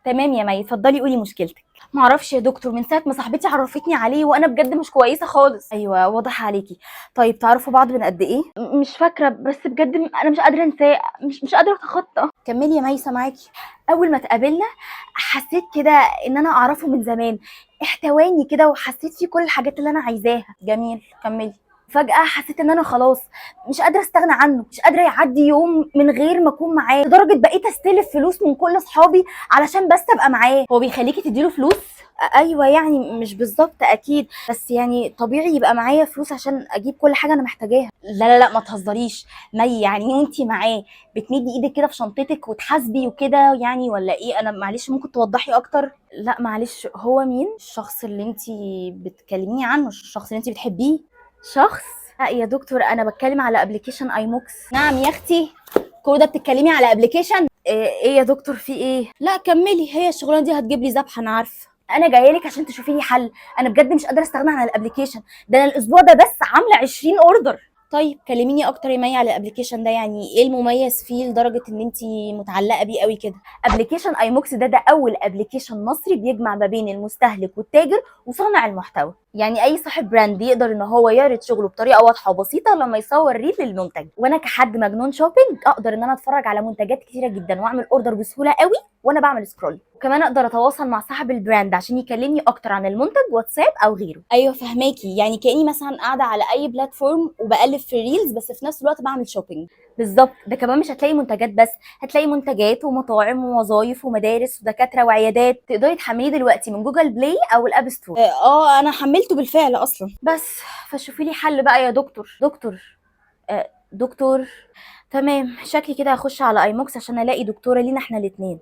تمام يا مي، اتفضلي قولي مشكلتك. معرفش يا دكتور، من ساعة ما صاحبتي عرفتني عليه وانا بجد مش كويسة خالص. ايوه واضح عليكي. طيب تعرفوا بعض من قد ايه؟ مش فاكره، بس بجد انا مش قادرة انساه، مش قادرة اتخطى. كملي يا ميسة معاكي. اول ما اتقابلنا حسيت كده ان انا اعرفه من زمان، احتواني كده وحسيت فيه كل الحاجات اللي انا عايزاها. جميل، كملي. فجأة حسيت ان انا خلاص مش قادرة استغنى عنه، مش قادرة يعدي يوم من غير ما اكون معاه، لدرجة بقيت استلف فلوس من كل اصحابي علشان بس ابقى معاه. هو بيخليكي تديله فلوس؟ ايوه، يعني مش بالظبط اكيد، بس يعني طبيعي يبقى معايا فلوس عشان اجيب كل حاجة انا محتاجاها. لا لا لا، ما تهزريش مي، يعني وانتي معاه بتمدي ايدك كده في شنطتك وتحاسبي وكده يعني ولا ايه؟ انا معلش ممكن توضحي اكتر؟ لا معلش، هو مين الشخص اللي انتي بتكلميني عنه؟ الشخص اللي انتي بتحبيه؟ شخص؟ لا يا دكتور، انا بتكلم على application ايموكس. نعم يا اختي، كل ده بتتكلمي على application؟ ايه يا دكتور في ايه؟ لا كملي، هي الشغلانة دي هتجيب لي ذبحه انا عارفه. انا جاية لك عشان تشوفي لي حل، انا بجد مش قادرة استغنى عن ال application ده، انا الاسبوع ده بس عامله 20 order. طيب كلميني اكتر يا مي على ال application ده، يعني ايه المميز فيه لدرجة ان انت متعلقه بيه قوي كده؟ application ايموكس ده اول application مصري بيجمع ما بين المستهلك والتاجر وصانع المحتوى. يعني اي صاحب brand يقدر ان هو يعرض شغله بطريقة واضحة وبسيطة لما يصور reel للمنتج، وانا كحد مجنون shopping اقدر ان انا اتفرج على منتجات كتيرة جدا واعمل order بسهولة قوي وانا بعمل scroll. وكمان اقدر اتواصل مع صاحب ال brand عشان يكلمني اكتر عن المنتج واتساب او غيره. ايوه فهماكي، يعني كاني مثلا قاعدة على اي platform وبقلب في ال reels بس في نفس الوقت بعمل shopping. بالظبط. ده كمان مش هتلاقي منتجات بس، هتلاقي منتجات ومطاعم ووظايف ومدارس ودكاترة وعيادات. تقدري تحمليه دلوقتي من Google Play او ال App Store. انا حملته بالفعل اصلا. بس فشوفي لي حل بقى يا دكتور. دكتور؟ دكتور. تمام، شكلي كده هخش على ايموكس عشان الاقي دكتورة لينا احنا الاثنين.